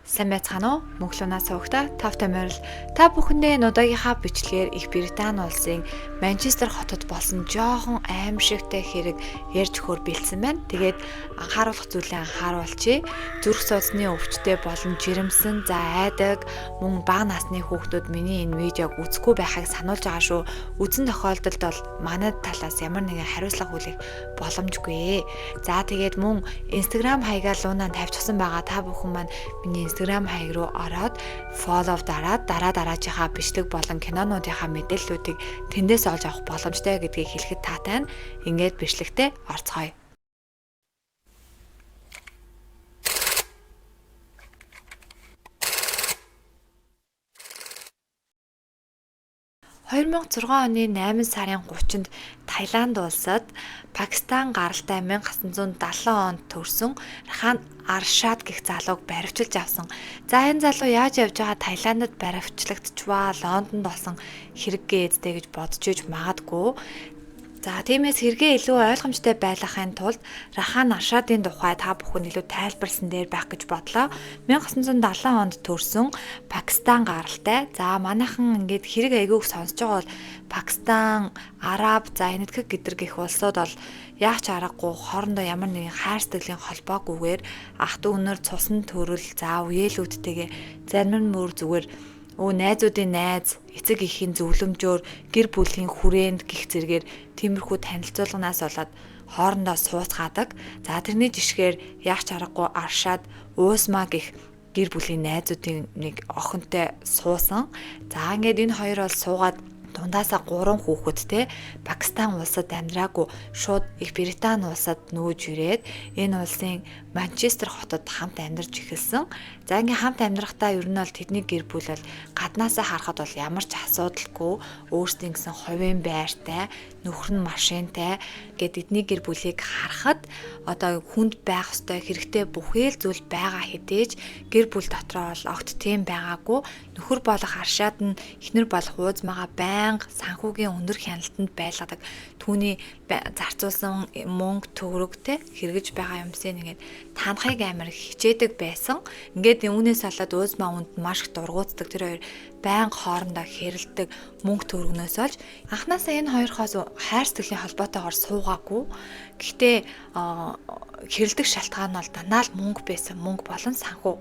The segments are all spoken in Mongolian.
Сайн байцгаана уу? Мөнхлөнөөс суугта тавтай морил. Та бүхэндээ нудаагийнхаа бичлэгээр Их Британи улсын Манчестер хотод болсон жоохон аимшигтай хэрэг ярьж өгөхөөр бэлдсэн байна. Тэгээд анхааруулах зүйлээ анхааруулчи. Зүрх судасны өвчтэй болон жирэмсэн, за айдаг, мөн бага насны хүүхдүүд миний энэ видеог үзэхгүй байхыг сануулж байгаа шүү. Үзэн тохиолдолд бол манай талаас ямар нэгэн хариуцлага хүлээх боломжгүй. За тэгээд мөн Instagram хаягаа луунаа тавьчихсан байгаа. Та бүхэн маань миний Instagram хаяг руу ороод follow дараад дараа дараачихаа бичлэг болон кинонуудынхаа мэдээллүүдийг тэндээс олж авах боломжтой гэдгийг хэлэхэд таатай нь ингээд бичлэгтээ орцгоё. 2006 оны 8 сарын 30-нд Таиланд улсад Пакистан гаралтай 1970 онд төрсэн Рахан Аршад гэх залууг баривчилж авсан. За энэ залуу яаж явж байгаа Таиландд баривчлагдчихваа, Лондонд болсон хэрэг гээдтэй гэж бодож иж магадгүй. За тиймээс хэрэгээ илүү ойлгомжтой байлгахын тулд Рахан Аршадын тухай та бүхэн илүү тайлбарлсан дээр байх гэж бодлоо. 1970 онд төрсэн Пакистан гаралтай. За манайхан ингээд хэрэг айгүйг сонсож байгаа бол Пакистан, Араб, за энэтхэг гэдэр гэх улсууд бол яах ч аргагүй хоорондоо ямар нэгэн хайр сэтгэлийн холбоогүйгээр ах トゥ үнэр цусан төрөл за үеэлүүдтэйгээ зарим нь мөр зүгээр найзуудын найз, эцэг эхийн зөвлөмжөөр гэр бүлийн хүрээнд гих зэргээр тиймэрхүү танилцуулганаас болоод хоорондоо сууцгаадаг. За тэрний жишгээр яах ч аргагүй Аршаад Уусмаа гих гэр бүлийн найзуудын нэг охинтой суусан. За ингээд энэ хоёр бол суугаад дундаасаа 3 хүүхэд те Пакистан улсад амьдраагүй шууд Их Британи улсад нүүж ирээд энэ улсын Манчестер хотод хамт амьдарч эхэлсэн. За ингээ хамт амьдрахдаа ер нь бол тэдний гэр бүл бол гаднаасаа харахад бол ямар ч асуудалгүй өөрсдийн гэсэн хувийн байртай, нөхөр нь машинтай гэд эдний гэр бүлийг харахад одоо хүнд байх ёстой хэрэгтэй бүхэл зүйл байгаа хэдий ч гэр бүл дотроо бол огт тийм байгаагүй. Нөхөр болох Аршаад нь эхнэр болох Уузмагаа байнга санхүүгийн өндөр хяналтанд байлгадаг. Түүний зарцуулсан мөнгө төгрөгтэй хэрэгж байгаа юмсыг ингээд танахыг амар хичээдэг байсан. Ингээд үүнээс болоод Уузмаа үнд маш их дургуутдаг. Тэр хоёр байнга хоорондоо хэрэлдэг мөнгө төгрөгнөөс олж анхнаасаа энэ хоёр хоос хайр сэтгэлийн холбоотойгоор суугаагүй. Гэхдээ хэрэлдэх шалтгаан нь бол дандаа л мөнгө байсан. Мөнгө болон санхүү.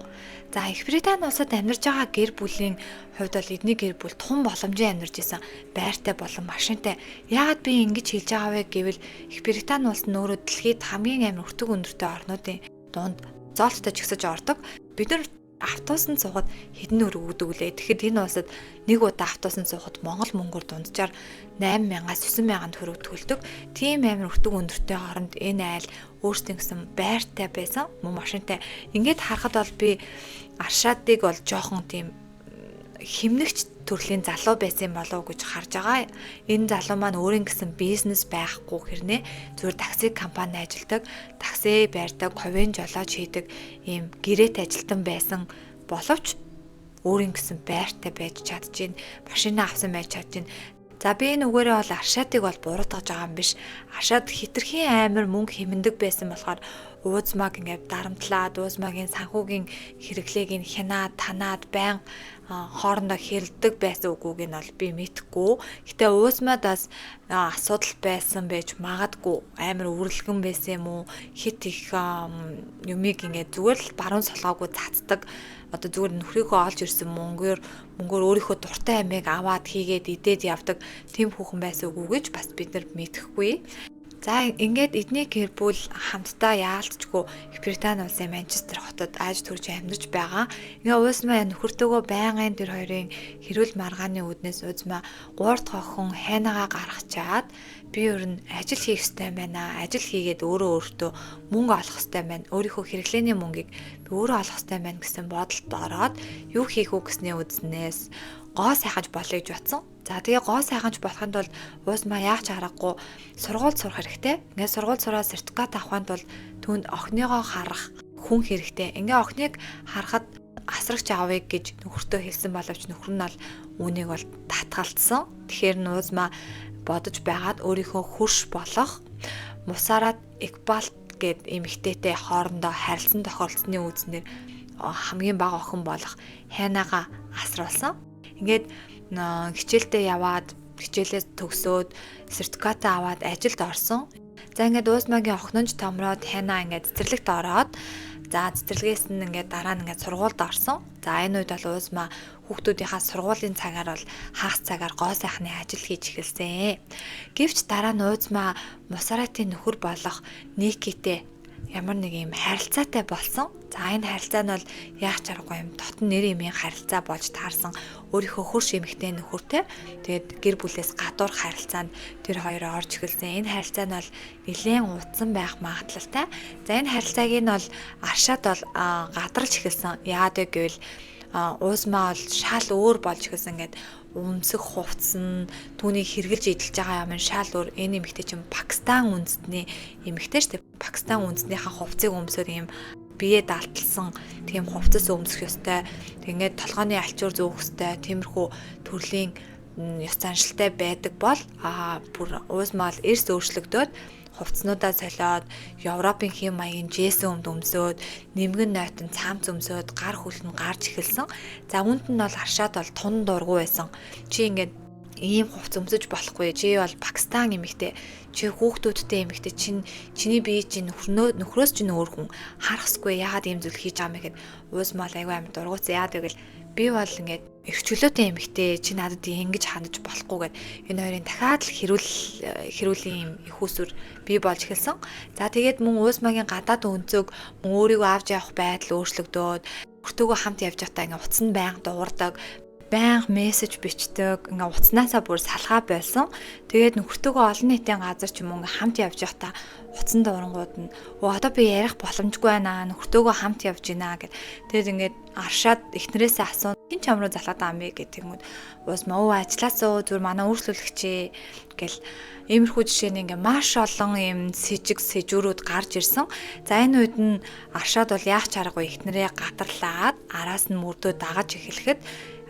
За Их Британи улсад амьдарч байгаа гэр бүлийн хувьд бол эдний гэр бүл тун боломжийн амьдарч исэн. Байртай болон машинтай. Яагаад би ингэж хэлж байгаа вэ гэвэл Их Британи улс нь өөрөө дэлхийд хамгийн амар өртөг өндөртэй орнуудын дунд зоолттой жигсэж ордог. Бид нар автобусанд суухад хэдэн төгрөг өгдөг лээ. Тэгэхэд энэ улсад нэг удаа автобусанд суухад Монгол мөнгөөр дунджаар 8000-аас 9000 төгрөг төлдөг. Тийм амар өртөг өндөртэй оронд энэ айл өөрсдийн гэсэн байртай байсан, мөн машинтай. Ингээд харахад бол би Аршадыг бол жоохон тийм химнэгч төрлийн залуу байсан болов уу гэж харж байгаа. Энэ залуу маань өөрийн гэсэн бизнес байхгүй хэрнээ зүгээр такси компани ажилладаг, такси барьдаг, хувийн жолооч хийдэг ийм гэрээт ажилтан байсан боловч өөрийн гэсэн байртай байж чадчихээн, машина авсан байж чадчихээн. За би энэ үгээрээ бол Аршадыг бол буруутгаж байгаа юм биш. Аршад хитрхийн амар мөнгө хэмндэг байсан болохоор Уузмаг ингээд дарамтлаад, Уузмагийн санхүүгийн хэрэглээг нь хянаад, танаад байнга хоорондоо хэрэлдэг байсан үгүйг нь бол би мэдэхгүй. Гэтэ Уузмад бас асуудал байсан байж магадгүй. Амар үрэлгэн байсан юм уу? Хит их юмыг ингээд зүгээр л баруун солгоогүй цацдаг. Одоо зүгээр нөхрийнхөө олж ирсэн мөнгөөр өөрийнхөө дуртай амийг аваад хийгээд идээд явдаг тийм хүүхэн байсан үгүй гэж бас бид нар мэдэхгүй. За ингээд эдний гэр бүл хамтдаа яалтчгүй Их Британи улсын Манчестер хотод ааж төрж амьдарч байгаа. Ингээ Уусмаа нөхөртөөгөө байнгын тэр хоёрын хэрүүл маргааны үүднээс Уузмаа 3 дахь охин хайнагаа гаргачаад би ер нь ажил хийх ёстой байна. Ажил хийгээд өөрөө өөртөө мөнгө олох ёстой байна. Өөрийнхөө хэрэглээний мөнгийг би өөрөө олох ёстой байна гэсэн бодолд ороод юу хийх үү гэсний үзнээс гоо сайханж болъё гэж бодсон. За тэгээ гоо сайханж болохын тулд Уусмаа яах ч аргагүй сургууль сурах хэрэгтэй. Ингээд сургууль сураад сертификат авахын тулд түүнд охиныгоо харах хүн хэрэгтэй. Ингээ охиныг харахад асрагч авъя гэж нөхөртөө хэлсэн боловч нөхөр нь бол үүнийг бол татгалцсан. Тэгэхээр Уузмаа бодож байгаад өөрийнхөө хөрш болох Мусарат Икбал гэд эмэгтэйтэй хоорондоо харилцан тохиолдсны үзнээр хамгийн бага охин болох Хайнаага асруулсан. Ингээд хичээлдээ яваад хичээлээ төгсөөд сертификатаа аваад ажилд орсон. За ингээд Уусмагийн охин нь ч томроод Хайна ингээд цэцэрлэгт ороод за цэцэрлэгээс нь ингээд дараа нь ингээд сургуульд орсон. За энэ үед бол Уусма хүүхдүүдийнхаа сургуулийн цагаар бол хагас цагаар гоо сайхны ажил хийж эхэлсэн. Гэвч дараа нь Уусма Мусаратын нөхөр болох Никитэй ямар нэг юм харилцаатай болсон. За энэ харилцаа нь бол яах ч аргагүй юм дотн нэр юмын харилцаа болж таарсан. Өөрийнхөө хөрш эмэгтэй нөхөртэй тэгээд гэр бүлээс гадуур харилцаанд тэр хоёр орж эхэлсэн. Энэ харилцаа нь бол нэлээд утсан байх магадлалтай. За энэ харилцааг нь бол Аршаад бол гадарлж эхэлсэн. Яагаад вэ гэвэл Уусмаа бол шал өөр болж эхэлсэн. Ингээд өмсөх хувцас нь түүнийг хэрглэж эдэлж байгаа юм шал өөр. Энэ эмэгтэй чинь Пакистан үндэстний эмэгтэй шүү дээ. Пакистан үндэстнийхээ хувцсыг өмсөөр ийм бие даалталсан тийм хувцас өмсөх ёстой. Тэгээд толгойн альчуур зөөх ёстой. Тиймэрхүү төрлийн ёс заншилтай байдаг бол бүр Уусмаа бол эрс өөрчлөгдөөд хувцснуудаа солиод Европын хэм маягийн жээсэн өмд өмсөөд нэмгэн нойтон цаамц өмсөөд гар хөлт нь гарч эхэлсэн. За үүнд нь бол Аршаад бол тун дургу байсан. Чи ингээд ийм хувц өмсөж болохгүй. Чи бол Пакистан эмэгтэй. Чи хүүхдүүдтэй эмэгтэй. Чиний бие чинь нөхрөөс чинь өөр хүн харахсгүй. Яагаад ийм зүйл хийж байгаа юм бэ гэхэд Уусмаа айгүй амар дургуутсан. Яагаад гэвэл би бол ингээд эрх чөлөөтэй эмэгтэй, чи надад ингэж хандаж болохгүй гэд энэ хоёрын дахиад л хэрүүлийн юм их усүр бий болж эхэлсэн. За тэгээд мөн Уусмагийн гадаад өнцөг мөн өөрийгөө авч явах байдал өөрчлөгдөөд өртөөгөө хамт явж байхдаа ингээ утас нь байнга дуурдаг, байнга мессеж бичдэг, ингээ утаснаасаа бүр салгаа болсон. Тэгээд нөхөртөөгөө олон нийтийн газар ч юм уу ингээ хамт явж байхдаа утсан дуурангууд нь одоо би ярих боломжгүй байна, нөхөртөөгөө хамт явж гинэ гэд. Тэгээд ингээд Аршаад эхнэрээсээ асуун, хэн чам руу залгаад байгаа юм бэ гэх юм уу. Уусмаа өө ажилласаа зүгээр манай өөрчлөлөгчээ гэл иймэрхүү жишээний ингээ маш олон юм сэжиг сэжүүрүүд гарч ирсэн. За энэ үед нь Аршаад бол яах ч аргагүй эхнэрээ гадарлаад араас нь мөрдөө дагаж эхлэхэд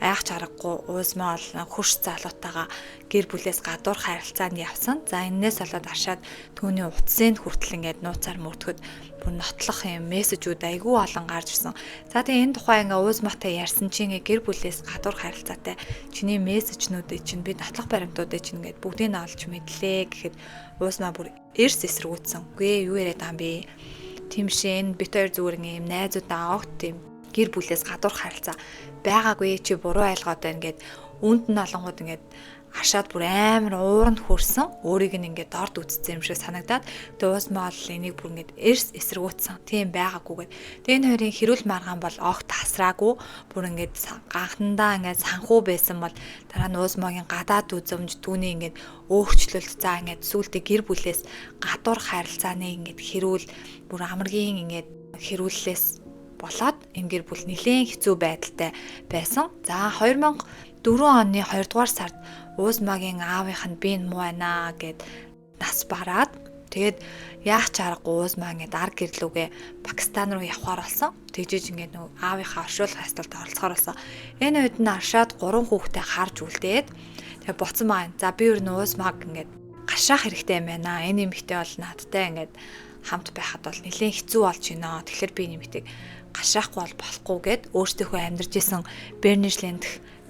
яах ч аргагүй Уусмаа бол хөрш залуутайгаа гэр бүлээс гадуур харилцаанд явсан. За энээс болоод Аршаад түүний утсын хүртэл ингээд нууцаар мөрдөхөд бүр нотлох юм мессежүүд айгүй олон гарч ирсэн. За тэгээ энэ тухай ингээ Уусмаатай ярьсан чинь ингээ гэр бүлээс гадуур харилцаатай чиний мессежнүүдийг чинь би нотлох баримтуудыг чинь ингээд бүгдийг нь олж мэдлээ гэхэд Уусмаа бүр эрс эсэргүүцсэн. Үгүй юу яриад байгаа юм бэ? Тийм шээ энэ бит хоёр зүгээр ингээ юм найзуудаа огт тийм гэр бүлээс гадуур харилцаа байгаагүй, чи буруу ойлгоод байна гэд үүнд нь олонгууд ингээд Аршаад бүр амар ууранд хөрсөн. Өөрийг нь ингээд дорд үтцсэн юм шиг санагдаад тэгээ Уусмаа бол энийг бүр ингээд эрс эсэргүүцсэн. Тийм байгаагүй гэд. Тэгээ энэ хоёрын хэрүүл маргаан бол огт тасраагүй. Бүр ингээд ганхандаа ингээд санхүү байсан бол дараа нь Уусмаагийн гадаад үзэмж түүний ингээд өөрчлөлт за ингээд сүүлдээ гэр бүлээс гадуур харилцааны ингээд хэрүүл бүр амаргийн ингээд хэрүүллээс болоод энэ гэр бүл нэлээн хэцүү байдалтай байсан. За 2004 оны 2 дугаар сард Уусмагийн аавынх нь би муу байна гэд нас бараад тэгээд яах ч аргагүй Уусмаа ингээд ар гэрлүүгээ Пакистан руу явхаар болсон. Тэгжиж ингээд нөгөө аавынхаа оршуулах ёслолд оролцохоор болсон. Энэ үед нь Аршаад 3 хүүхдээ харж үлдээд тэгээд боцсон байгаа. За би ер нь Уусмааг ингээд гашаах хэрэгтэй юм байна. Энэ эмэгтэй бол надтай ингээд хамт байхад бол нэлээн хэцүү болж байна. Тэгэхээр би энэ эмэгтэйг гашаахгүй бол болохгүй гэд өөртөөхөө амьдарч исэн Бернишленд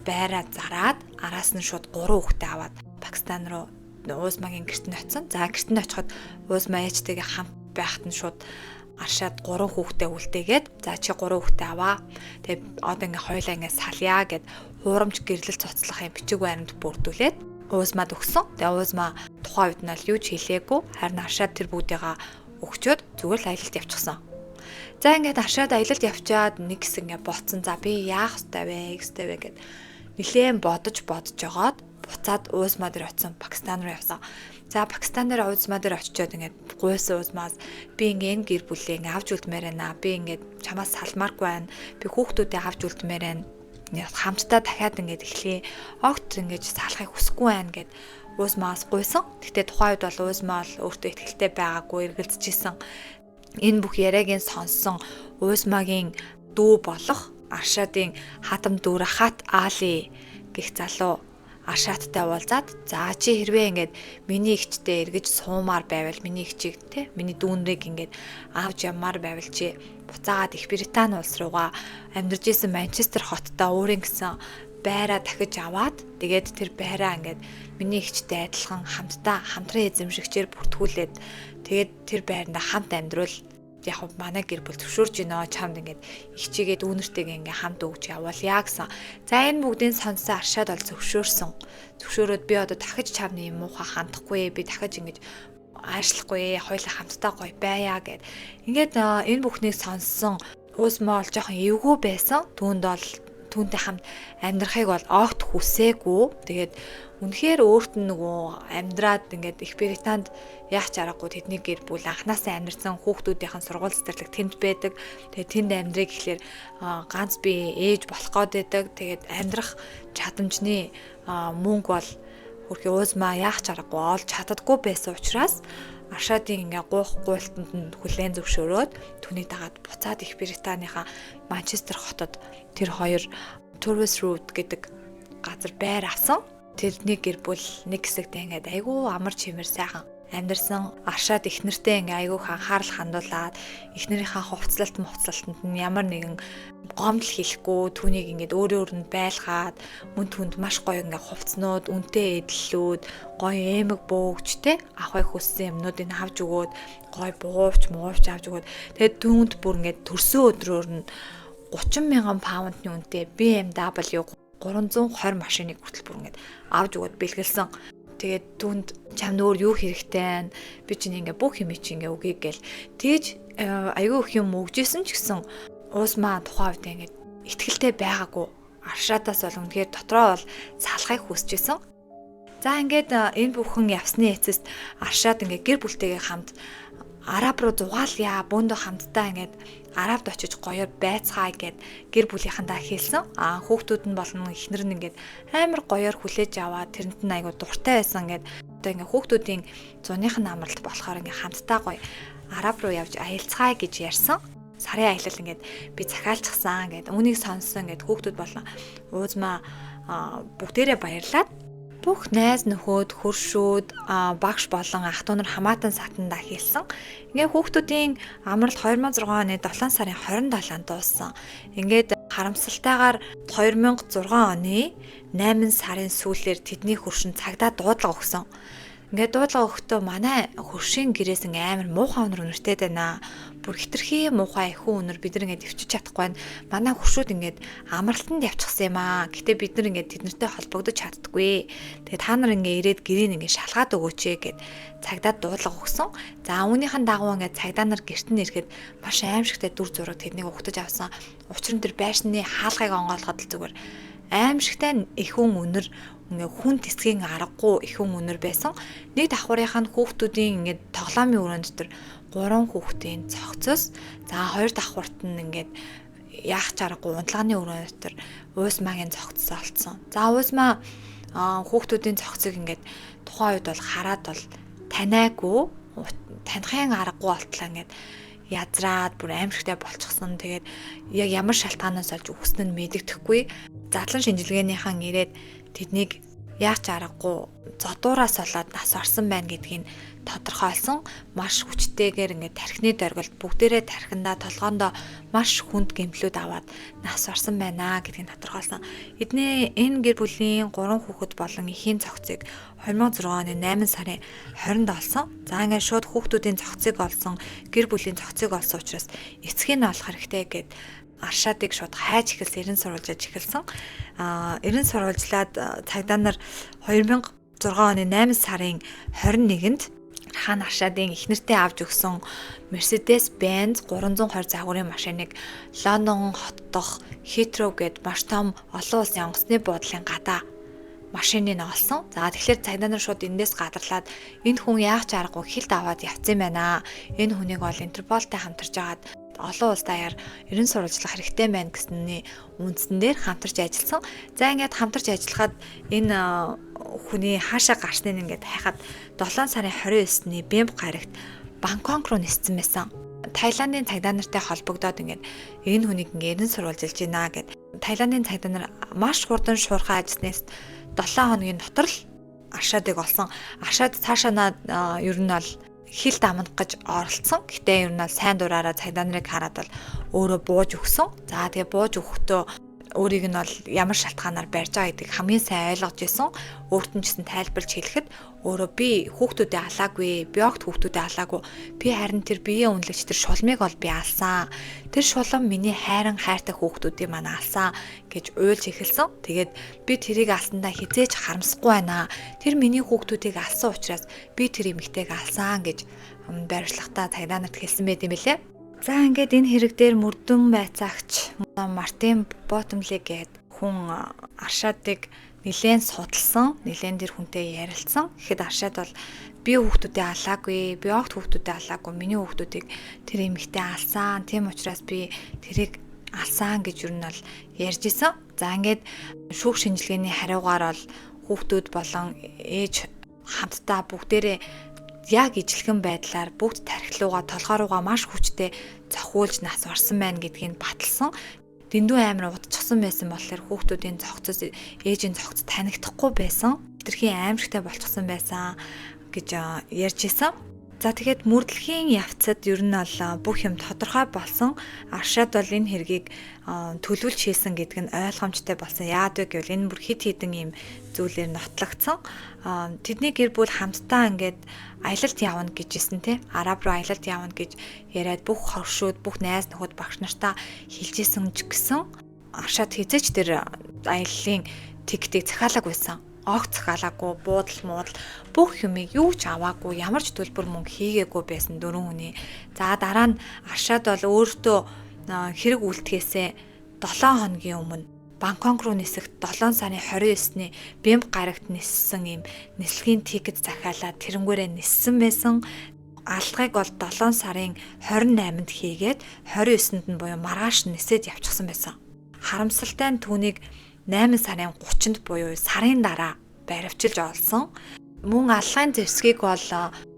байраа зараад араас нь шууд 3 хүүхдээ аваад Пакистан руу Уусмагийн гэрт нь очисон. За гэрт нь очиход Уусмаа ээжтэйгээ хамт байхад нь шууд Аршаад 3 хүүхдээ үлдээгээд за чи 3 хүүхдээ аваа. Тэгээ одоо ингээ хоёлаа ингээ салъя гэд хуурамч гэрлэл цуцлах юм бичиг баримт бүрдүүлээд Уусмаад өгсөн. Тэгээ Уусмаа тухайн үед нь л юу ч хэлээгүй. Харин Аршаад тэр бүгдийгаа өгчөөд зүгээр л аялалд явчихсан. За ингээд Аршаад аялалд явчаад нэг хэсэг ингээ ботсон. За би яах ёстой вэ гэстэй вэ гэд нилээн бодож жогоод буцаад Уусмаа дээр очисон. Пакистан руу явсан. За Пакистан дээр Уусмаа дээр очичоод ингээд гуйсан Уусмаас би ингээ энэ гэр бүлээ ингээ авч үлдмээр байна. Би ингээд чамаас салмааргүй байна. Би хүүхдүүдээ авч үлдмээр байна. Хамтдаа дахиад ингээд эхлэе. Огт ингээд салахыг хүсэхгүй байна гэд Уусмаас гуйсан. Гэтэ тухайн үед бол Уусмаа бол өөртөө ихтэй байгаагүй эргэлзэж исэн. Энэ бүх яриаг нь сонссон Уусмагийн дүү болох Аршаадын хатам дүү Рахат Али гэх залуу Аршаадтай уулзаад, за чи хэрвээ ингээд миний эгчтэй эргэж суумаар байвал, миний эгчийг те миний дүүнрийг ингээд авч явмаар байвал чи буцаагаад Их Британи улс руугаа амьдарч исэн Манчестер хоттой өөрийн гэсэн байраа дахиж аваад, тэгээд тэр байраа ингээд миний эгчтэй адилхан хамтдаа хамтран эзэмшигчээр бүртгүүлээд, тэгээд тэр байранда хамт амьдрал, яг манай гэр бүл зөвшөөрж гинөө, чамд ингээд эгчийгээ дүүнэртэйгээ ингээд хамт өгч явуулъя гэсэн. За энэ бүгдийг сонссон Аршаад бол зөвшөөрсөн. Зөвшөөрөөд би одоо дахиж чамны юм муухай хандахгүй, би дахиж ингэж аашлахгүй, хоёлаа хамтдаа гоё байя гэд. Ингээд энэ бүхнийг сонссон Уусмаа бол жоохон эвгүй байсан. Түүнд бол түүнтэй хамт амьдрахыг бол огт хүсээгүй. Тэгээд үнэхээр өөрт нь нөгөө амьдраад ингээд Их Британд яах ч аргагүй, тэдний гэр бүл анханасаа амьдарсан, хүүхдүүдийнхэн сургууль цэцэрлэг тэнд байдаг. Тэгээд тэнд амьдрыг гэхлээр ганц би ээж болох гээд байдаг. Тэгээд амьдрах чадамжны мөнгө бол хөрхи Уусмаа яах ч аргагүй олж чаддаггүй байсан учраас Аршаадын ингээ гуйх гуйлтанд нь хүлээн зөвшөөрөөд түүний дагаад буцаад Их Британийхаа Манчестер хотод тэр хоёр Turves Road гэдэг газар байр авсан. Тэрний гэр бүл нэг хэсэгтээ ингээд айгүй амар чимэр сайхан амьдарсан. Аршаад их нэртэй ингээ айгүй анхаарал хандуулад, эхнэрийнхээ хувцлалт мувцлалтанд нь ямар нэгэн гомдол хийхгүй, түүнийг ингээд өөрөө өөрөнд байлгаад, мөн түнд маш гоё ингээ хувцснууд, үнэтэй эдлэлүүд, гоё эмэг бөөгчтэй авахыг хүссэн юмнуудыг авч өгөөд, гоё буувч муувч авч өгөөд, тэгээд түүнд бүр ингээд төрсөн өдрөөр нь 30,000 паундны үнэтэй BMW 320 машиныг хүртэл бүр ингээд авч өгөөд бэлгэлсэн. Тэгээд түүнд чамд өөр юу хэрэгтэй вэ? Би чинь ингээ бүх юм чи ингээ үгүй гээл. Тэгэж айгүй их юм өгжсэн ч гэсэн Уусмаа тухайн үед ингээд итгэлтэй байгаагүй. Аршаадаас бол үнэхээр дотроо бол салахыг хүсэж исэн. За ингээд энэ бүхэн явсны эцэст Аршаад ингээ гэр бүлтэйгээ хамт Араб руу зугаалъя, бөөндөө хамтдаа ингээд Арабд очиж гоёор байцгаая гэд гэр бүлийнхэндээ хэлсэн. Аа хүүхдүүд нь болон эхнэр нь ингээд амар гоёор хүлээж аваад тэрэнд нь айгу дуртай байсан гэд. Одоо ингээд хүүхдүүдийн зуных нь амралт болохоор ингээд хамтдаа гоё Араб руу явж аялцгаая гэж ярьсан. Сарын аялал ингээд би захиалчихсан гэд. Үүнийг сонссон ингээд хүүхдүүд болон Уузмаа бүгдээрээ баярлаад бүх найз нөхөд, хөршүүд, багш болон ах дүү нар хамаатан сатанда хэлсэн. Ингээ хүүхдүүдийн амралт 2006 оны 7 сарын 27-нд дууссан. Ингээд харамсалтайгаар 2006 оны 8 сарын сүүлээр тэдний хөршин цагдаа дуудлага өгсөн. Ингээд дуудлага өгөхдөө манай хөршийн гэрээс ингээ амар муухай үнэр үнэртэй байна. Бүр хитрхи муухай ихүү үнэр, бид нар ингээд өвчиж чадахгүй байна. Манай хөршүүд ингээд амралтанд явчихсан юм аа. Гэтэ бид нар ингээд тэднэртэй холбогдож чаддаггүй. Тэгээ та нар ингээ ирээд гэрийг ингээ шалгаад өгөөч гэд цагдаа дуудлага өгсөн. За үүнийхэн дагуу ингээд цагдаа нар гэрт нь ирэхэд маш аимшигтай дүр зураг тэднийг угтаж авсан. Учир нь тэр байшны хаалгыг онгойлгоход л зүгээр аимшигтай ихүүн үнэр, ингээ хүн тэсгийн аргагүй ихүүн үнэр байсан. Нэг давхрынх нь хүүхдүүдийн ингээд тоглоомын өрөөнд дотор 3 хүүхдийн цогцос, за хоёр давхурт нь ингээд яах ч аргагүй унтлагын өрөөнд дотор Уусмаагийн цогцос олцсон. За Уусмаа хүүхдүүдийн цогцыг ингээд тухайн үед бол хараад бол таниагүй, танихын аргагүй болтлаа ингээд язраад бүр аимшигтай болчихсон. Тэгээд яг ямар шалтгаанаас олж үхсэн нь мэдэгдэхгүй. Задлан шинжилгээнийхэн ирээд тэднийг яах ч аргагүй зодуураас болоод нас орсон байна гэдгийг тодорхойлсон. Маш хүчтэйгээр ингээд тархины дөргөлт бүгдээрээ тархиндаа толгоондоо маш хүнд гэмтлүүд аваад нас орсон байна гэдгийг тодорхойлсон. Эдний энэ гэр бүлийн 3 хүүхэд болон эхийн цогцыг 2006 оны 8 сарын 20-нд олсон. За ингээд шууд хүүхдүүдийн цогцыг олсон, гэр бүлийн цогцыг олсон учраас эцгийг нь олох хэрэгтэй гэд Аршаадыг шууд хайж эхэлсэн, эрен сурвалжиж эхэлсэн. Эрен сурвалжлаад цагдаа нар 2006 оны 8 сарын 21-нд Хаан Аршаадын эхнэртэй авч өгсөн Mercedes-Benz 320 загварын машиныг Лондон хот дахь Heathrow гээд маш том олон улсын онгоцны буудлын гадаа машиныг олсон. За тэгэхээр цагдаа нар шууд эндээс гадарлаад энэ хүн яах ч аргагүй хилд аваад явцсан байна. Энэ хүнийг бол Интерполтой хамтарч агаад олон улс даяар ерэн сурвалжлах хэрэгтэй байна гэсний үндсэн дээр хамтарч ажилласан. За ингээд хамтарч ажиллахад энэ хүний хаашаа гарсныг ингээд хайхад 7 сарын 29-ний Бэмб гарагт Бангкок руу ниссэн байсан. Таиландын цагдаа нартай холбогдоод ингээд энэ хүнийг ингээд эрен сурвалжилж байна гэд. Таиландын цагдаа нар маш хурдан шуурхай ажилласнаас 7 хоногийн дотор л Аршадыг олсон. Аршад цаашаа ер нь бол хил дамнах гэж оролцсон. Гэтэ ер нь бол сайн дураараа цагдаа нарыг хараад бол өөрөө бууж өгсөн. За тэгээ бууж өгөхдөө өөрийг нь бол ямар шалтгаанаар барьж байгаа гэдгийг хамгийн сайн ойлгож исэн. Өөрт нь ч гэсэн тайлбарлаж хэлэхэд өөрөө би хүүхдүүдээ алаагүй, би огт хүүхдүүдээ алаагүй. Би харин тэр биеэ үнэлэгч тэр шулмыг бол би алсан. Тэр шулам миний хайран хайртай хүүхдүүдийг маань алсан гэж уйлж эхэлсэн. Тэгээд би тэрийг алсандаа хизээж харамсахгүй байна. Тэр миний хүүхдүүдийг алсан учраас би тэр эмэгтэйг алсан гэж баримтлагтаа цагдаа нарт хэлсэн байт юм билээ. За ингээд энэ хэрэг дээр мөрдөн байцаагч Мартин Ботомли гээд хүн Аршадыг нэлээд судалсан, нэлээд тэр хүнтэй ярилцсан. Тэгэхэд Аршад бол би хүүхдүүдээ алаагүй, би огт хүүхдүүдээ алаагүй, миний хүүхдүүдийг тэр эмэгтэй алсан. Тийм учраас би тэрийг алсан гэж юу нь бол ярьж исэн. За ингээд шүүх шинжилгээний хариугаар бол хүүхдүүд болон ээж хамтдаа бүгдээрээ яг ижлэгэн байдлаар бүгд тархилууга толгой руугаа маш хүчтэй зохиулж нас орсон байна гэдгийг баталсан. Дэндүү амар удчихсан байсан болохоор хүүхдүүдийн цогцос ээжийн цогц танигдахгүй байсан. Хэтэрхий аимшигтай болчихсон байсан гэж ярьж исэн. За тэгэхэд мөрдлөгийн явцад ер нь бол бүх юм тодорхой болсон. Аршад бол энэ хэргийг төлөвлөж хийсэн гэдг нь ойлгомжтой болсон. Яад вэ гэвэл энэ бүр хит хитэн юм зүйлээр нотлогдсон. Тэдний гэр бүл хамтдаа ингээд аялалд явна гэж ирсэн те. Араб руу аялалд явна гэж яриад бүх хоршууд, бүх найз нөхөд багш нартаа хэлж исэн ч гэсэн Аршад хизээч тэр аяллаа тикетийг захиалаагүй байсан. Огт захиалаагүй, буудал муудал бүх юмыг юу ч аваагүй, ямар ч төлбөр мөнгө хийгээгүй байсан дөрвөн хүний. За дараа нь Аршад бол өөртөө хэрэг үлдэхээсээ 7 хоногийн өмнө Бангкок руу нисэх 7 сарын 29-ний бямб гарагт ниссэн юм нислэгийн тикет захиалаад тэрнгүүрээ ниссэн байсан. Аллагыг бол 7 сарын 28-нд хийгээд 29-нд нь буюу маргааш нисээд явчихсан байсан. Харамсалтай нь түүнийг 8 сарын 30-нд буюу сарын дараа баривчилж олсон. Мөн аллагын зэвсгийг бол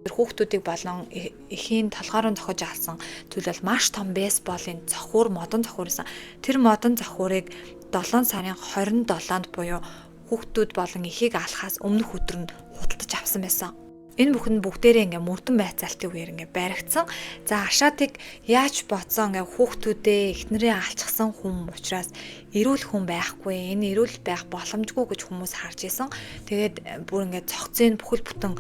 хүүхдүүдийг болон эхийн толгойрон зохиж алсан зүйл бол маш том бейсболын цохиур, модон цохиур байсан. Тэр модон цохиурыг 7 сарын 27-нд буюу хүүхдүүд болон эхийг алхаас өмнөх өдөр нь худалдаж авсан байсан. Энэ бүхэн бүгдээрээ ингээ мөрдөн байцаалтын үеэр ингээ баригдсан. За Аршадыг яаж бодсон ингээ хүүхдүүдээ эхнэрээ алчсан хүн учраас эрүүл хүн байхгүй. Энэ эрүүл байх боломжгүй гэж хүмүүс харж исэн. Тэгээд бүр ингээ цогцын бүхэл бүтэн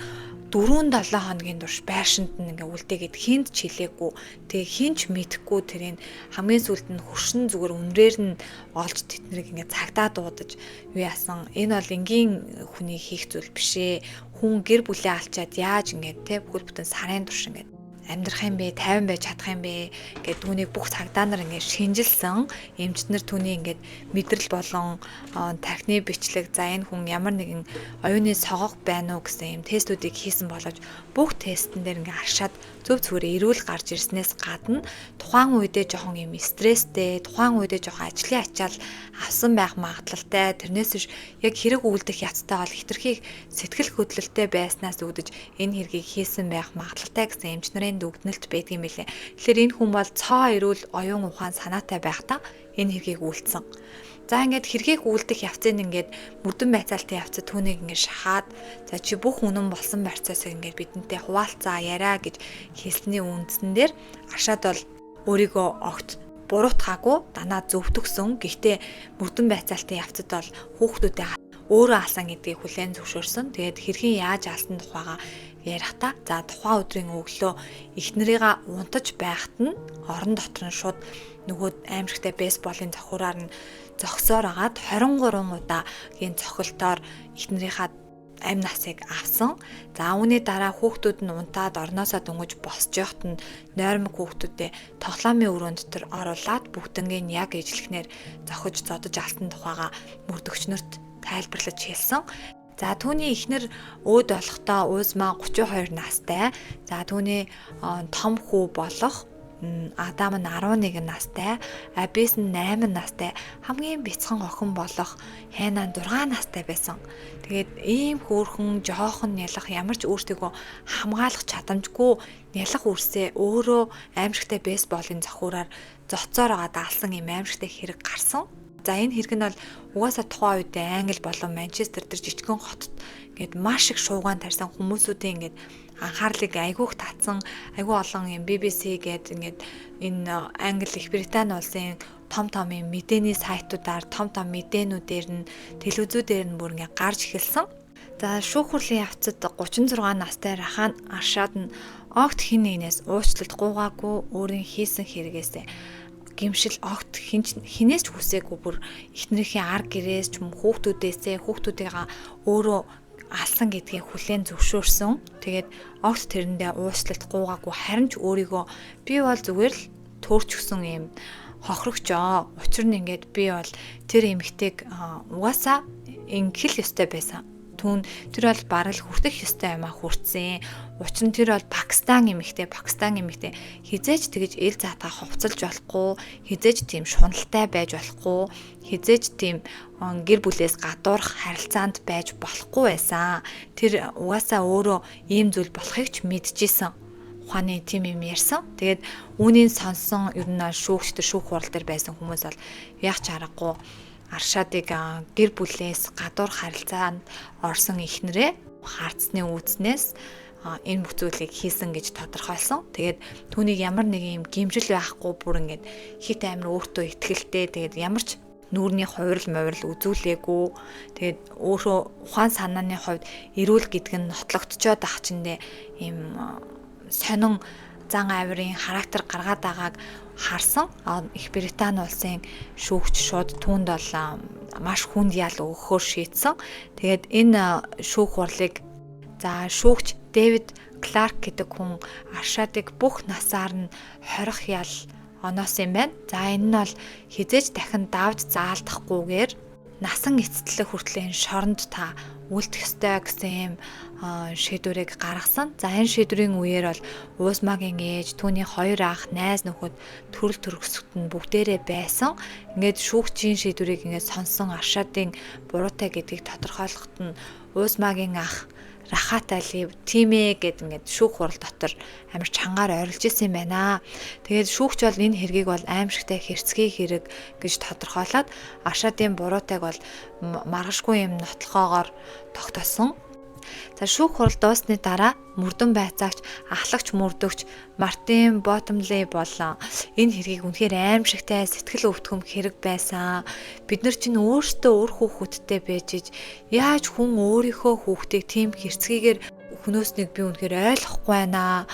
4-7 хоногийн турш байршинд нь ингээ үлдээгээд хинт ч хэлээгүй. Тэгээ хинч мэдэхгүй тэрийг хамгийн сүүлд нь хөршин зүгээр үнрээр нь олж тэднийг ингээ цагдаа дуудаж юу яасан. Энэ бол энгийн хүний хийх зүйл биш ээ. Хүн гэр бүлээ алчаад яаж ингээд те бүхэл бүтэн сарын турш ингээд амьдрах юм бэ, тайван байж чадах юм бэ гэд түүнийг бүх цагдаа нар ингээд шинжилсэн. Эмчнэр түүний ингээд мэдрэл болон тархины бичлэг, за энэ хүн ямар нэгэн оюуны согох байна уу гэсэн юм тестүүдийг хийсэн боловч бүх тестэн дээр ингээд аршаад зөв зүгээр эрүүл гарч ирснээс гадна тухайн үедээ жоохон юм стресстэй, тухайн үедээ жоохон ажлын ачаал авсан байх магадлалтай. Тэрнээс биш яг хэрэг үйлдэх яцтай бол хэтэрхий сэтгэл хөдлөлттэй байснаас үүдэж энэ хэргийг хийсэн байх магадлалтай гэсэн эмч нарын дүгнэлт байдаг юм билээ. Тэгэхээр энэ хүн бол цоо эрүүл оюун ухаан санаатай байхдаа энэ хэргийг үйлдсэн. За ингээд хэргийг үйлдэх явцыг ингээд мөрдөн байцаалтын явцад түүнийг ингээд шахаад за чи бүх үнэн болсон процессыг ингээд бидэнтэй хуваалцаа яриа гэж хэлсний үндсэн дээр Аршад бол өөрийгөө огт буруутгаагүй данаа зөвтгсөн. Гэхдээ мөрдөн байцаалтын явцад бол хүүхдүүдээ өөрөө алсан гэдгийг хүлээн зөвшөөрсөн. Тэгээд хэрхэн яаж алсан тухайга ярихдаа за тухайн өдрийн өглөө эхнэрийгээ унтаж байхад нь орон дотор нь шууд нөгөө аимшигтай бейсболын цохиураар нь зогсоор агаад 23 удаагийн цохилтоор эхнэрийнхаа амь насыг авсан. За үүний дараа хүүхдүүд нь унтаад орноосоо дөнгөж босч явахт нь нойрмог хүүхдүүдээ тоглоомын өрөөнд дотор оруулаад бүгднгийн яг ижлэхнээр зохиж зодож алсан тухайга мөрдөгч нарт тайлбарлаж хэлсэн. За түүний эхнэр өөд болохдоо Узма 32 настай. За түүний том хүү болох Адам нь 11 настай, Абис нь 8 настай, хамгийн бяцхан охин болох Хайна 6 настай байсан. Тэгээд ийм хөөрхөн жоохон нялх ямар ч өөртөөгөө хамгаалах чадамжгүй нялх үрсээ өөрөө аимшигтай бейсболын зохиураар зоцоор байгаа даалсан ийм аимшигтай хэрэг гарсан. За энэ хэрэг нь бол угаасаа тухайн үед Англи болон Манчестер төр жижигхэн хотод ингээд маш их шуугаан тарьсан хүмүүсүүдийн ингээд анхаарлыг айгүйх татсан, айгүй олон юм BBC гээд ингээд энэ Англи, Их Британи улсын том том юм мэдээний сайтуудаар, том том мэдээнүүдээр нь, телевизүүдээр нь бүр ингээд гарч эхэлсэн. За шүүх хурлын явцад 36 настай Рахан Аршад нь огт хэн нэгнээс уучлалт гуйгаагүй, өөрийн хийсэн хэрэгээсээ гимшил огт хинээс ч хүсээгүй, бүр эхнэрийнхээ ар гэрээс ч юм хүүхдүүдээсээ хүүхдүүдийгаа өөрөө алсан гэдгийг хүлээн зөвшөөрсөн. Тэгээд огт тэрэндээ уучлалт гуйгаагүй, харин ч өөрийгөө би бол зүгээр л төөрчгсөн юм хохирогч оо. Учир нь ингээд би бол тэр эмэгтэйг угаасаа ингэх л ёстой байсан. Түүн тэр бол бараг л хүртэх ёстой юм а хүртсэн. Учир нь тэр бол Пакистан эмэгтэй, Пакистан эмэгтэй хизээж тэгж ил заатаа хувцалж болохгүй, хизээж тийм шуналтай байж болохгүй, хизээж тийм гэр бүлээс гадуурх харилцаанд байж болохгүй байсан. Тэр угаасаа өөрөө ийм зүйл болохыг ч мэдчихсэн. Ухааны тийм юм ярьсан. Тэгээд үүнийг сонссон ер нь шүүгч төр шүүх хурал дээр байсан хүмүүс бол яах ч аргагүй Аршадыг гэр бүлээс гадуур харилцаанд орсон эхнэрээ хардсны үүднээс энэ бүх зүйлийг хийсэн гэж тодорхойлсон. Тэгээд түүнийг ямар нэг юм гимжил байхгүй, бүр ингээд хит амир өөртөө итгэлтэй, тэгээд ямар ч нүүрний хувирал мувирал үзүүлээгүй. Тэгээд өөрөө ухаан санааны хувьд эрүүл гэдг нь нотлогдчоод ах чиндээ ийм сонин зан авирын характер гаргаад байгааг харсан. Их Британи улсын шүүгч шууд түүнд бол маш хүнд ял өгөхөөр шийдсэн. Тэгээд энэ шүүх хурлыг за шүүгч Дэвид Кларк гэдэг хүн Аршадыг бүх насаар нь хорих ял оноосон юм байна. За энэ нь бол хизээж дахин давж заалдахгүйгээр насан эцэслэг хүртэл энэ шоронд та үлдэх ёстой гэсэн юм шийдвэрийг гаргасан. За энэ шийдвэрийн үеэр бол Уусмагийн ээж, түүний хоёр ах, найз нөхөд, төрөл төрөсгөт нь бүгдээрээ байсан. Ингээд шүүгчийн шийдвэрийг ингээд сонсон Аршадын буруутай гэдгийг тодорхойлоход нь Уусмагийн ах Рахат Али тийм ээ гэд ингээд шүүх хурал дотор амар чангаар орилж исэн юм байна. Тэгээд шүүгч бол энэ хэргийг бол аимшигтай хэрцгий хэрэг гэж тодорхойлоод Аршадын буруутайг бол маргашгүй юм нотлохоогоор тогтоосон. За шүүх хурал дууссаны дараа мөрдөн байцаагч, ахлагч мөрдөгч Мартин Ботомли болон энэ хэргийг үнэхээр аимшигтай сэтгэл өвтгөм хэрэг байсан. Бид нар чинь өөрсдөө үр хүүхэдтэй байж иж яаж хүн өөрийнхөө хүүхдийг тийм хэрцгийгээр хөнөөснийг би үнэхээр ойлгохгүй байна.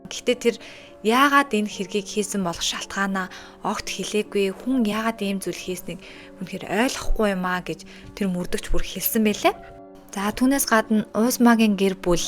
Гэхдээ тэр яагаад энэ хэргийг хийсэн болох шалтгаанаа огт хэлээгүй. Хүн яагаад ийм зүйл хийснийг үнэхээр ойлгохгүй юм аа гэж тэр мөрдөгч бүр хэлсэн байлээ. За түүнээс гадна Уусмагийн гэр бүл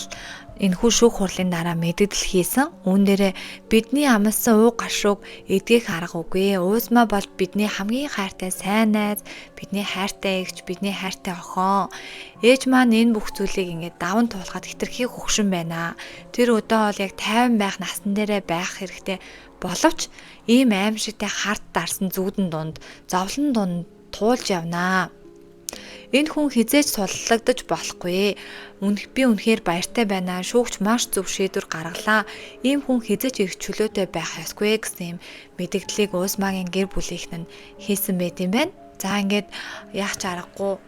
энэхүү шүүх хурлын дараа мэдэгдэл хийсэн. Үүн дээрээ бидний амласан ууг гашууг эдгэх арга үгүй. Уусма бол бидний хамгийн хайртай сайн найз, бидний хайртай эгч, бидний хайртай охин. Ээж маань энэ бүх зүйлийг ингээд даван туулахад хэтэрхий хөгшин байна. Тэр өдөө бол яг 50 байх насн дээрээ байх хэрэгтэй боловч ийм аимшигтай харт дарсан зүүдэн дунд, зовлон дунд туулж явнаа. Энэ хүн хизээж суллагдаж болохгүй. Би үнэхээр баяртай байна. Шүүгч маш зөв шийдвэр гаргалаа. Ийм хүн хизээж эрх чөлөөтэй байх ёсгүй гэсэн юм мэдэгдлийг Уусмагийн гэр бүлийнх нь хийсэн байт юм байна. За ингээд яах ч аргагүй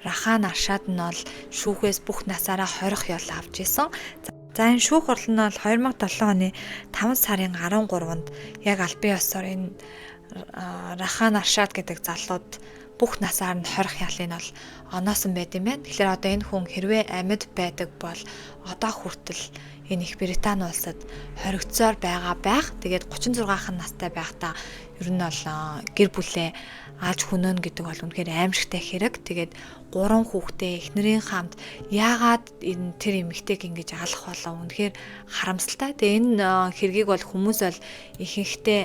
Рахан Аршад нь бол шүүхээс бүх насаараа хорих ёл авч исэн. За энэ шүүх хурал нь бол 2007 оны 5 сарын 13-нд яг албан ёсоор энэ Рахан Аршад гэдэг залууд бүх насаар нь хорих ялыг нь бол оноосон байт юм байна. Тэгэхээр одоо энэ хүн хэрвээ амьд байдаг бол одоо хүртэл энэ Их Британи улсад хоригдсоор байгаа байх. Тэгээд 36 настай байхдаа ер нь бол гэр бүлээ алж хөнөөнө гэдэг бол үнэхээр аимшигтай хэрэг. Тэгээд 3 хүүхдээ эхнэрийн хамт яагаад энэ тэр эмэгтэйг ингэж алах болов, үнэхээр харамсалтай. Тэгээд энэ хэргийг бол хүмүүс бол ихэнхдээ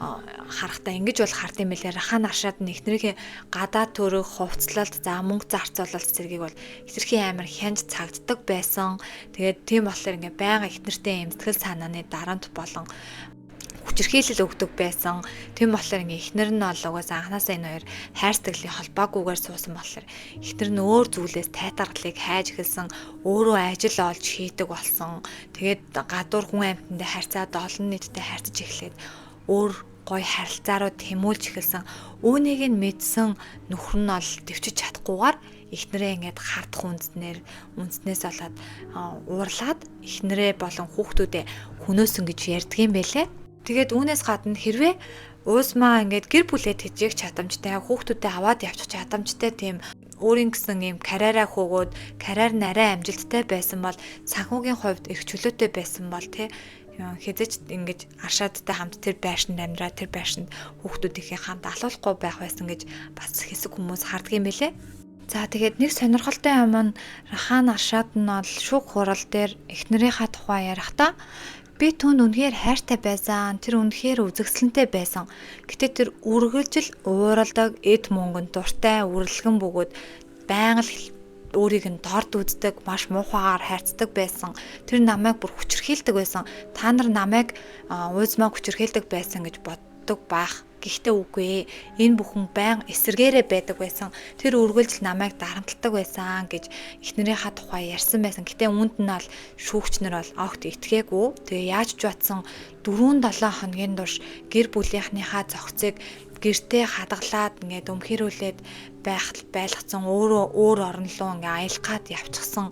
харахтаа ингэж бол хард юм байлээ. Рахан Аршад нь эхнэрийнхээ гадаад төрөх хувцлалт, за мөнгө зарцуулалт зэргийг бол хэтэрхий амар хянж цагддаг байсан. Тэгээд тийм болохоор ингээ байнга эхнэртэй юм сэтгэл санааны дарамт болон Хүчирхийлэл өгдөг байсан. Тийм болохоор ингээ эхнэр нь бол угаасаа анханасаа энэ хоёр хайр сэтгэлийн холбоогүйгээр суусан болохоор эхнэр нь өөр зүйлээс тайтаргалыг хайж эхэлсэн, өөрөө ажил олж хийдэг болсон. Тэгээд гадуур хүн амьтандаа харьцаад, олон нийттэй харьцаж эхлээд өөр гоё харилцаа руу тэмүүлж эхэлсэн. Үүнийг нь мэдсэн нөхөр нь бол тэвчиж чадахгүйгээр эхнэрээ ингээд хардах үндснээс болоод уурлаад эхнэрээ болон хүүхдүүдээ хөнөөсөн гэж ярьдаг юм байлээ. Тэгээд үүнээс гадна хэрвээ Уусмаа ингээд гэр бүлээ тэжээх чадамжтай, хүүхдүүдээ аваад явчих чадамжтай, тийм өөрийн гэсэн ийм карьераа хөөгөөд карьер нь арай амжилттай байсан бол, санхүүгийн хувьд эрх чөлөөтэй байсан бол, тий, хэзээ ч ингэж Аршаадтай хамт тэр байшинд амьдраа, тэр байшинд хүүхдүүдийнхээ хамт алуулахгүй байх байсан гэж бас хэсэг хүмүүс харддаг юм байлээ. За, тэгээд нэг сонирхолтой юм нь Рахан Аршаад нь бол шүүх хурал дээр эхнэрийнхээ тухай ярихдаа "Би түүнд үнэхээр хайртай байсан. Тэр үнэхээр үзэсгэлэнтэй байсан. Гэтэ тэр үргэлжил ууралдаг, эд мөнгөнд дуртай, үрэлгэн бөгөөд байнга л өөрийг нь дорд үздэг, маш муухайгаар хайрцдаг байсан. Тэр намайг бүр хүчирхийлдэг байсан. Та нар намайг Уузмаа хүчирхийлдэг байсан гэж боддог байх. Гэхдээ үгүй ээ. Энэ бүхэн байнга эсэргээрээ байдаг байсан. Тэр үргэлж намайг дарамталдаг байсан" гэж эхнэрийнхээ тухай ярьсан байсан. Гэтэ үүнд нь бол шүүгч нар бол огт итгээгүй. Тэгээ яаж ч батсан 4 7 хоногийн турш гэр бүлийнхнийхаа зохицыг гэртээ хадгалаад, ингээд өмхийрүүлээд байх байлгацсан, өөрөө өөр орн руу ингээ аялах гад явчихсан.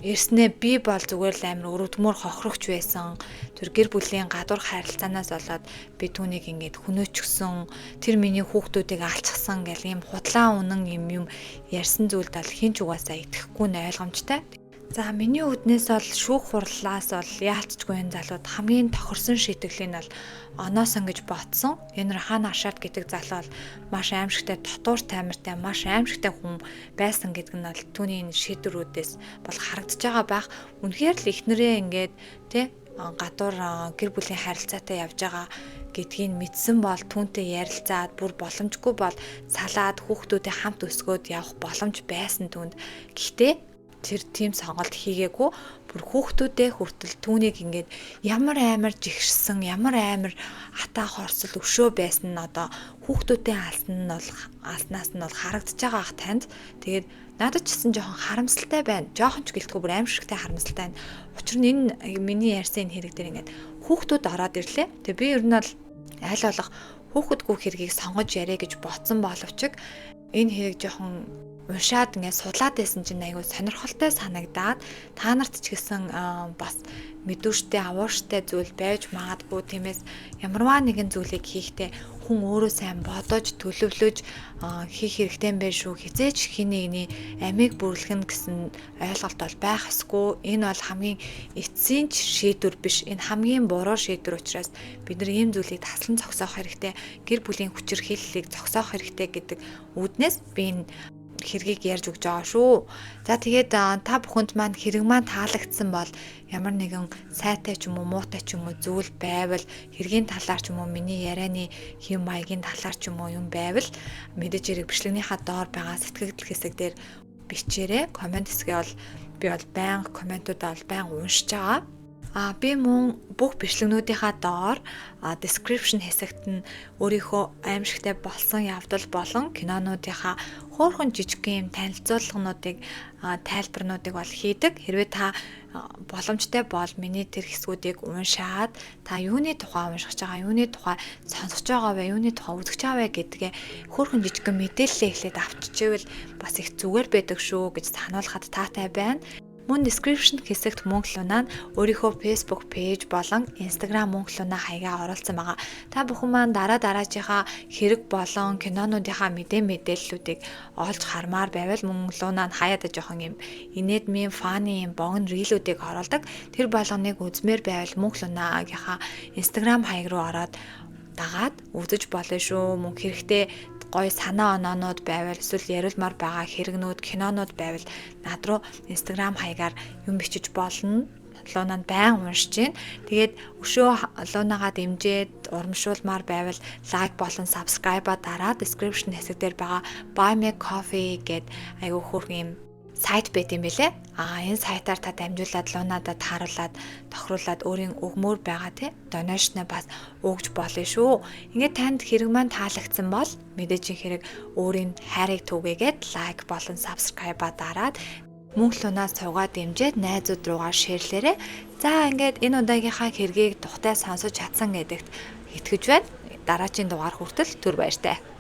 Ирснээ би бол зүгээр л амар өрөвдмөр хохирогч байсан. Тэр гэр бүлийн гадуур харилцаанаас болоод би түүнийг ингээд хөнөөчгсөн. Тэр миний хүүхдүүдийг алчихсан гэл ийм худлаа үнэн юм юм ярьсан зүйлд бол хэн ч угаасаа итгэхгүй нь ойлгомжтой. За, миний үүднээс бол шүүх хурлаас бол яалтчгүй энэ залууд хамгийн тохирсон шийтгэлийн бол оноосон гэж бодсон. Энэ Рахан Аршаад гэдэг залуу бол маш аимшигтай дотуур таймартай, маш аимшигтай хүн байсан гэдэг нь бол түүний энэ шийдвэрүүдээс бол харагдаж байгаа байх. Үнэхээр л эхнэрээ ингээд тэ гадуур гэр бүлийн харилцаатай явж байгаа гэдгийг мэдсэн бол түүнтэй ярилцаад, бүр боломжгүй бол салаад, хүүхдүүдээ хамт өсгөөд явах боломж байсан түүнд. Гэхдээ тэр тийм сонголт хийгээгүй, бүр хүүхдүүдээ хүртэл түүнийг ингээд ямар амар жигшсэн, ямар амар атаа хорсол өшөө байсан нь одоо хүүхдүүдээ алсан нь бол алснаас нь бол харагдаж байгаа ах танд. Тэгээд надад ч гэсэн жоохон харамсалтай байна. Жоохон ч гэлтгүй, бүр аимшигтай харамсалтай байна. Учир нь энэ миний ярьсан энэ хэрэг дээр ингээд хүүхдүүд ороод ирлээ. Тэгээ би ер нь бол аль болох хүүхэдгүй хэргийг сонгож яриа гэж бодсон боловч энэ хэрэг жоохон уншаад ингээд судлаад байсан чинь айгүй сонирхолтой санагдаад, та нарт ч гэсэн бас мэдүүштэй, авууштай зүйл байж магадгүй. Тиймээс ямарваа нэгэн зүйлийг хийхдээ хүн өөрөө сайн бодож, төлөвлөж хийх хэрэгтэй юм байна шүү. Хэзээ ч хэн нэгний амийг бүрлэх нь гэсэн ойлголт бол байх ёсгүй. Энэ бол хамгийн эцсийн ч шийдвэр биш. Энэ хамгийн буруу шийдвэр учраас бид нар ийм зүйлийг таслан зогсоох хэрэгтэй. Гэр бүлийн хүчирхийллийг зогсоох хэрэгтэй гэдэг үүднээс би энэ хэргийг ярьж өгч байгаа шүү. За, тэгээд та бүхэнд маань хэрэг маань таалагдсан бол, ямар нэгэн сайтай ч юм уу, муутай ч юм уу зүйл байвал, хэргийн талаар ч юм уу, миний ярианы хэм маягийн талаар ч юм уу юм байвал мэдээж хэрэг бичлэгнийхаа доор байгаа сэтгэгдэл хэсэг дээр бичээрэй. Comment хэсгээ бол би бол байнга comment уудаа бол байнга уншиж байгаа. А би мөн бүх бичлэгнүүдийнхаа доор description хэсэгт нь өөрийнхөө аимшигтай болсон явдал болон кинонуудынхаа хөөрхөн жижиг юм танилцуулгануудыг, тайлбарнуудыг бол хийдэг. Хэрвээ та боломжтой бол миний тэр хэсгүүдийг уншаад, та юуны тухай уншиж байгаа, юуны тухай сонсож байгаа вэ, юуны тухай үзэж байгаа вэ гэдгээ хөөрхөн жижигхэн мэдээлэлээ эхлээд авчижээвэл бас их зүгээр байдаг шүү гэж сануулхад таатай байна. Мөн description хэсэгт Мөнх Луна нь өөрийнхөө Facebook page болон Instagram Мөнх Луна хаягаа оруулсан байгаа. Та бүхэн маань дараа дараажийнхаа хэрэг болон кинонуудынхаа мэдээллүүдийг олж хармаар байвал Мөнх Луна нь хаяада жоохон юм инээдмийн, funny юм богино reel үүдийг оруулдаг. Тэр болгоныг үзмээр байвал Мөнх Лунагийнхаа Instagram хаяг руу ороод дагаад үзэж болно шүү. Мөн хэрэгтэй гоё санаа оноонууд байвал, эсвэл яриулмаар байгаа хэрэгнүүд, кинонууд байвал над руу Instagram хаягаар юм бичиж болно. Лунанд байн уншиж байна. Тэгээд өшөө Лунагаа дэмжиж урамшуулмаар байвал like болон subscribe-а дараад, description хэсэг дээр байгаа Buy Me Coffee гэд айгүй хөөрхөн юм Сайт байт юм бэлээ. Аа, энэ сайтаар та дамжуулаад Лунадаа тааруулаад, тохируулаад өөрийн өгмөр байгаа тий donation бас өгж болно шүү. Ингээд танд хэрэг маань таалагдсан бол мэдээж хэрэг өөрийн хайрыг түгээгээд like болон subscribe-а дараад, мөн Лунаа сувгаа дэмжиж найзууд руугаа share лээрэй. За, ингээд энэ удаагийнхаа хэргийг тухтай сонсож чадсан гэдэгт итгэж байна. Дараагийн дугаар хүртэл түр баяртай.